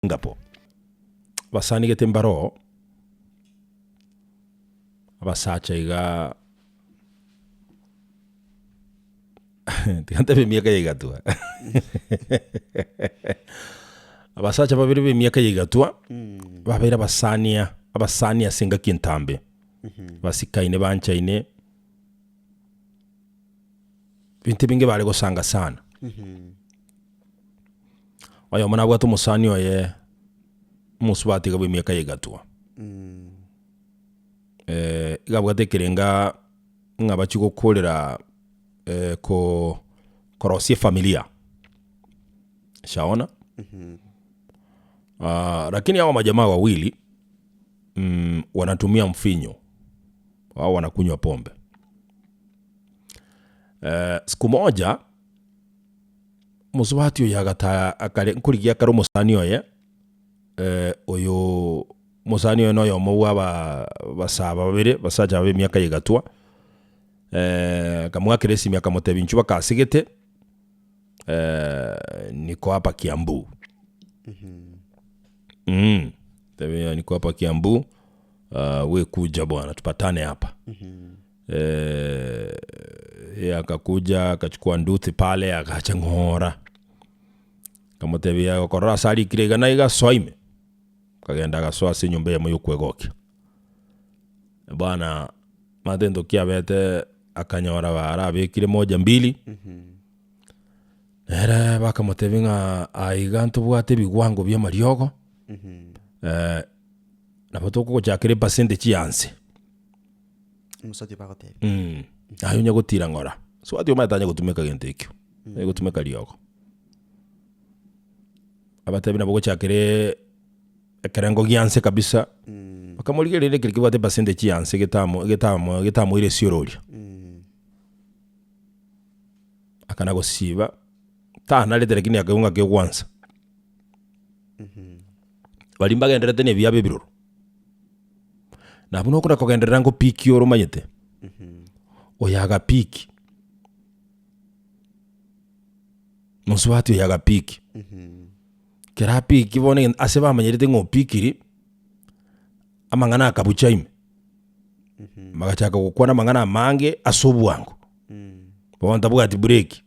Singapore. Abasani gete mbaroo, abasacha iga tiga ntebe emiaka ya igatwa abasacha babere ba emiaka ya igatwa, babeire abasania abasani ase engaki entambe, basikaine banchaine, ebinto ebinge bare gosanga sana. Oyomo nabwate omosani oye omosubati iga bw'emiaka ya igatwa. Iga abwate ekerenga ng'a bachie gokorera ko korosia efamilia, shaona lakini hawa majamaa wawili wanatumia mvinyo wao wanakunywa pombe. Siku moja. Omosubati oyo agataa akare nkorigia akare omosani oye, oyo omosani oye noyomo bwa aba abasaa babere, abasacha aba emiaka ya igatwa, akamoakera esimi akamotebia inchuo bakasegete, niko hapa Kiambu. Tebia niko hapa Kiambu, we kuja bwana tupatane hapa. Yeye akakuja akachukua nduthi pale agacha ng'ora, akamotebia gokorora ase arikire iga na iga soa ime, akagenda agasoa ase enyomba eyemo ya okwegokia. Bwana omanyete egento kiabete akanyora barabekire moja mbili, nere bakamotebia ng'a aiga ntobwate ebigwango bia amariogo, nabo tokogochakera epercentage ya nse. Omosubati bagotebia. Mm. Aye onye gotira ng'ora. Mosubati omanyete tanya gotumeka gento ekio. Tanya gotumeka riogo. Abatebi nabo gochakera ekerengo gia nse kabisa, bakamorigereria ekeri kebwate epercentage ya nse getamo getamo getamoire esiororia. Akana gosiba, tanarete lakini akaigwa ng'a kegwansa. Baria mbagendererete na ebiabo ebiroro. Na buna okona kogenderera ngopiki ore omanyete, oyo agapiki, mosubati oyo agapiki, kera apiki bono egento ase bamanyerete ng'a opikiri, amang'ana akabucha ime, bagachaka gokwana amang'ana amange ase obwango, bono tabwati breki.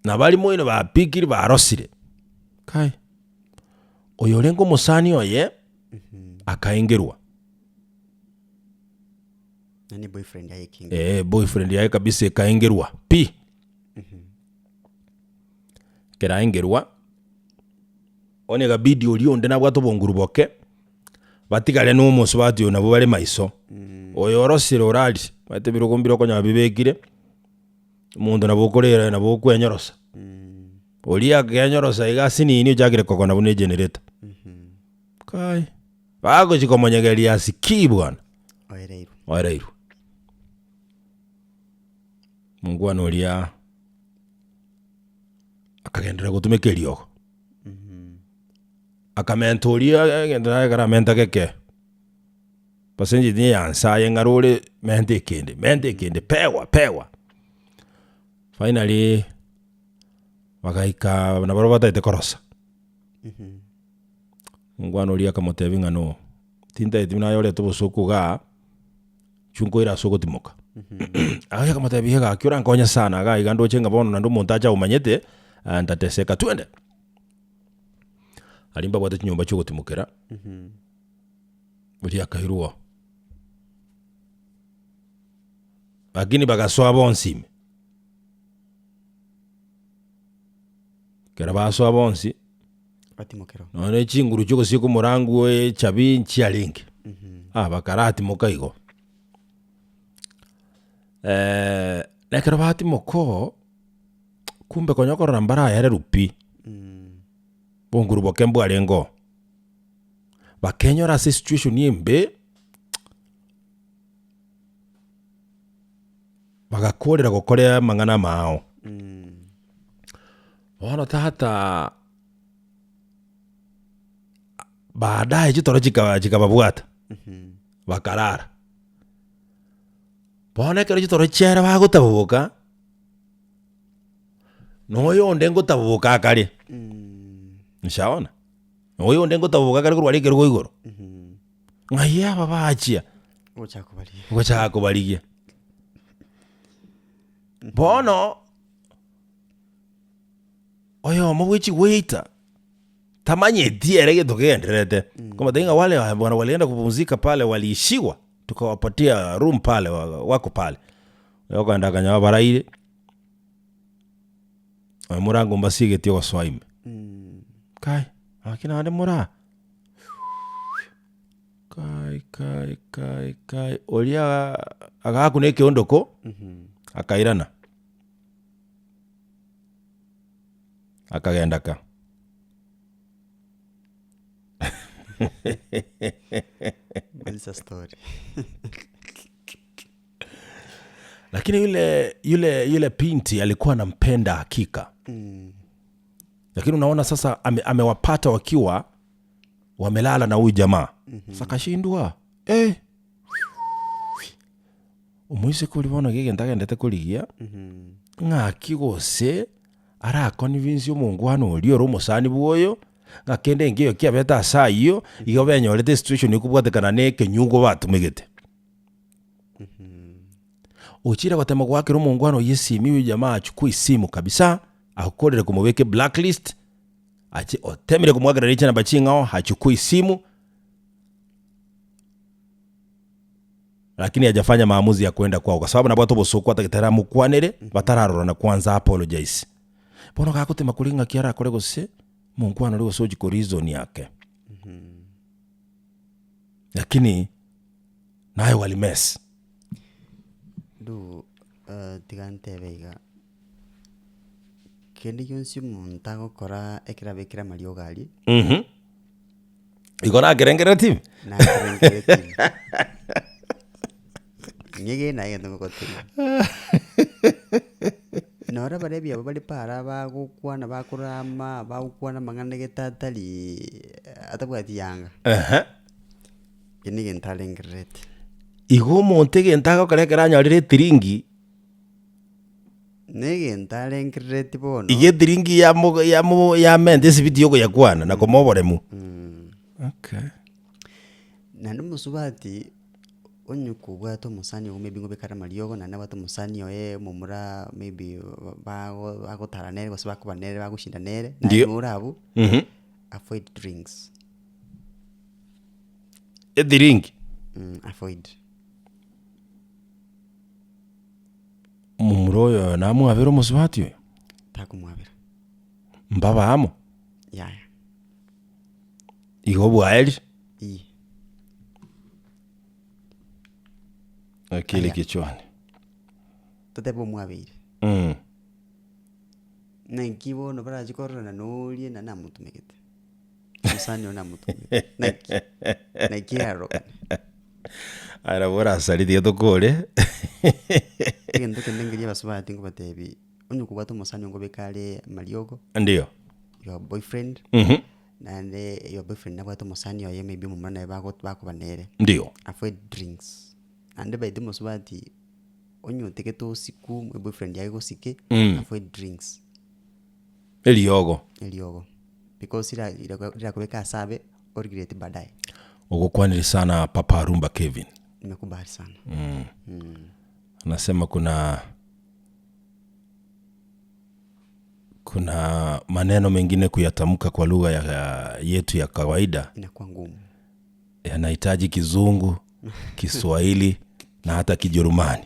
Na baria moino bapikiri barosire, kai. Oyorenge omosani oye akaengerwa. Yaani boyfriend yaye ekaengerwa. Eh, boyfriend yaye kabisa ekaengerwa pi. Ekero aengerwa, bono ekabidi oria onde nabwate obonguru boke, batigare na omosubati oyo nabwo bare maiso. Oyo orosire oraria, omanyete ebirogo mbire okonyora bibekire. Omonto nabo okorera nabo okwenyorosa, oria akenyorosa iga asinini ochakire kogona buna egenerator. Kai, bagochi komonyegeria asikii bwana, Oereirwe. oereirwe. Omongwana oria akagenderera gotumeka eriogo, akamenta oria egento naye ekero amenta geke. Gose inche neyansa aye ng'are ore menta ekende, menta ekende, pewa pewa. Finally, bagaika nabarobwo batagete korosa, omongwana oria akamotebia ng'a no, tintageti buna aye orete obosoku igaa, inchuo nkoire ase ogotimoka. Aye akamotebia iga gaki orankonye sana igaa iga ndoche ng'a bono naende omonto ache aomanyete, ntateseka, twende. Aria mbabwate chinyomba chia ogotimokera. Oria akairwa oo. Lakini bagasoa bonsi ime. Ekero basoa bonsi, Batimokera oo. nonya ne chinguru chi'ogosieka omorangu oye echabi nchiarenge, ah bakaratimoka igo. Na ekero batimoka oo, kumbe konya okorora mbaraererwa pi, bonguru boke mbwarenge oo. Bakenyora ase esituation embe, bagakorera gokora amang'ana amaao. Bono tata, baadaye chitoro chika chikababwata, bakarara. Bono ekero chitoro chiaera bagotaboboka. Na oyonde ngotaboboka akare. Nishaona? Na oyonde ngotaboboka akare korwa aria ekerogo igoro. Ng'ai aba bachia? Gochaka kobarigia. Gochaka kobarigia. Bono, oyomo bwe chigweita, tamanyeti ere gento kegendererete, komotebia ng'a wale bwana walienda kupumzika pale waliishiwa, tukawapatia room pale wako pale. Oyo okogenda akanyora baraire, oyo morango mbasiegeti ogosoa ime. Kai, gaki naende moraa, kai kai kai kai, oria agakuna ekeondoko, akairana. Akagenda ka. Maliza story. Lakini yule yule yule binti alikuwa anampenda hakika. Lakini unaona sasa ame, amewapata wakiwa wamelala na huyu jamaa. Sasa akashindwa. Eh. Omoiseke oria bono egento agendete korigia, ng'aki gose araconvince omongwana oria ore omosani bwa oyo, ng'a kende nkeiyo kiabete ase ayio, igo benyorete esituation ekobwatekana na ekenyugo batumegete. Ochire gotema goakera omongwana oyio esimi, huyu jamaa achukue esimu kabisa, akorere komobeka eblacklist, ache otemire komoakera chinamba ching'ao hachukui simu. Lakini hajafanya maamuzi ya kwenda kwao kwa sababu nabwate obosooku atagete aramokwanere batararorana kwanza apologize. Bono gagotema koria ng'aki arakore gose monkwana oria gose ochie koreason ake. Lakini naye walimess. Ndugu tiga ntebe iga, kende gionsi omonto agokora ekero abekire amariogo aria. Igo nakerengereretie ime? Nakerengereretie ime. Nyegena egento ngogotebia. Noro baria ebiabo bare para bagokwana bakorama bagokwana amang'ana egete atari atabwati yanga. Ehe. Eke na egento arengereretie. Igo omonto egento agokora ekero anyorire etiringi. Negento arengereretie bono. Iga etiringi yamo yamo yamenta esibiti yokoyakwana na komoa oboremu. Okay. Naende omosubati onye kobwate omosani ogo maybe ngobeka are amariogo naende abwate omosani oye omomura maybe bago bagotara nere gose bakoba nere bagoshinda nere, naende Ndio. ore abwo, avoid drinks. Etiringi. Avoid. Momura oyo namwabere omosubati oyo? Takomwabera. Mbaba amo? Yaya. Igo bwaerire? Ii. Akili Aya. kichwani. Totebe omwabeire. Mm. Naki bono barachi kororana noria na namotumegete. Omosani oyo namotumegete. Naki? Naki erarorokane? Aye nabo orasari tiga tokore. Egento kende nkeria abasubati nkobatebi, onye kobwate omosani okobeka are amariogo, Ndio. your boyfriend, Mhm. naende your boyfriend nabwate omosani oye maybe omomura naye bago bakoba nere, Ndio. avoid drinks. Naende by the way omosubati, onye otegete osiku eboyfriend yaye egosike, Mm. avoid drinks. Eriogo. Eriogo. Because rira rirakobeka ase abe, oregret baadaye. Ogokwanire sana Papa Arumba Kevin. Nimekubali sana. Anasema kuna kuna maneno mengine kuyatamka kwa lugha ya yetu ya kawaida Inakuwa ngumu. yanahitaji Kizungu, Kiswahili na hata Kijerumani.